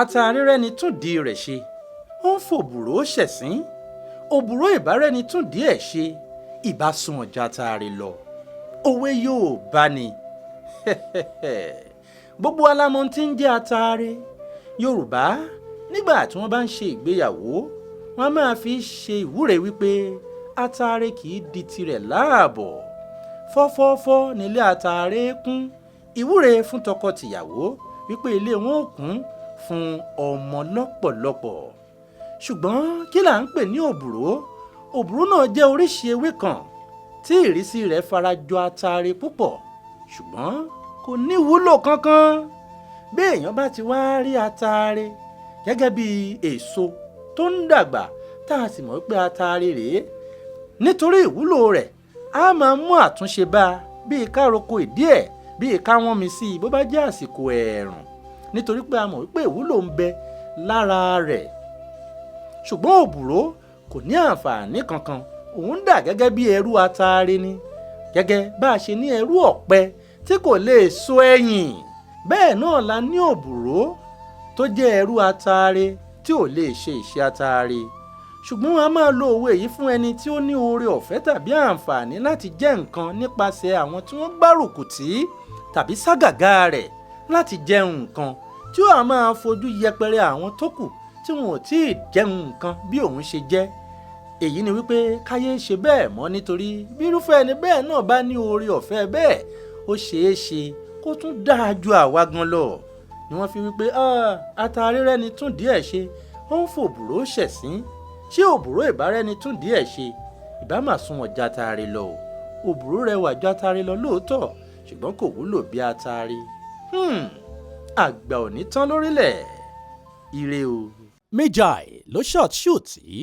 Ataare rẹ́ni túndìí rẹ̀ ṣe, ó ń fòbùrò ṣẹ̀sín. Òbúrò ìbá rẹ́ni túndìí ẹ̀ ṣe, ìbá sunwọ̀n ju ataare lọ. Òwe Yorùbá ni. Gbogbo alámọ̀ tí ń jẹ́ ataare. Yorùbá, nígbà tí wọ́n bá ń ṣe ìgbéyàwó, wọ́n á máa fi ṣe ìwúre wípé ataare kì í di tirẹ̀ láàbọ̀. Fọ́fọ́fọ́ nílé ataare kún. Ìwúre fún tọkọ-tìyàwó wípé ilé wọn ò kún fún ọmọ lọ́pọ̀lọpọ̀. Ṣùgbọ́n kí là ń pè ní òbúrò? Òbúrò náà jẹ́ oríṣi ewé kan tí ìrísí rẹ̀ farajọ ataare púpọ̀, ṣùgbọ́n kò ní wúlò kankan. Bí èèyàn bá ti wá rí ataare gẹ́gẹ́ bí èso tó ń dàgbà, tá a sì mọ̀ pé ataare rèé, nítorí ìwúlò rẹ̀, á máa mú àtúnṣe bá a, bíi ká roko ìdí ẹ̀, bíi ká wọ́n mi sí i bó bá jẹ́ àsìkò ẹ̀ẹ̀rùn, nítorí pé a mọ̀ wípé ìwúlò ń bẹ lára rẹ̀. Ṣùgbọ́n òbúrò kò ní àǹfààní kankan. Òun dà gẹ́gẹ́ bí ẹrú ataare ni. Gẹ́gẹ́ bá a ṣe ní ẹrú ọ̀pẹ tí kò lè so ẹyìn, bẹ́ẹ̀ náà la ní òbúrò tó jẹ́ ẹrú ataare tí ò lè ṣe ìṣe ataare. Ṣùgbọ́n a máa lo òwe yìí fún ẹni tí ó ní oore ọ̀fẹ́ tàbí àǹfààní láti jẹ́ nǹkan nípasẹ̀ àwọn tí wọ́n gbárùkù tì tàbí ságàgá rẹ̀ láti jẹun nǹkan, tí ó máa fojú yẹpẹrẹ àwọn tó kù tí wọn ò tí ì jẹun nǹkan bí òun ṣe jẹ́. Èyí ni wípé káyé ṣe bẹ́ẹ̀ mọ́, nítorí bí irúfẹ́ ẹni bẹ́ẹ̀ náà bá ní oore ọ̀fẹ́ bẹ́ẹ̀, ó ṣeé ṣe kó tún dáa ju àwa gan lọ. Ni wọ́n fi wípé ataare rẹ́ni tún díẹ̀ ṣe, ó ń fòbùrò ṣẹ̀sín. Ṣé òbúrò ìbá rẹ́ni tún díẹ̀ ṣe, ìbá mà sunwọ̀n ju ataare lọ o. Òbúrò rẹwà ju ataare lọ lóòótọ́, ṣùgbọ́n kò wúlò bí ataare. Àgbà ò ní tán lórílẹ̀. Ire o. Méjàì ló short shoot yìí.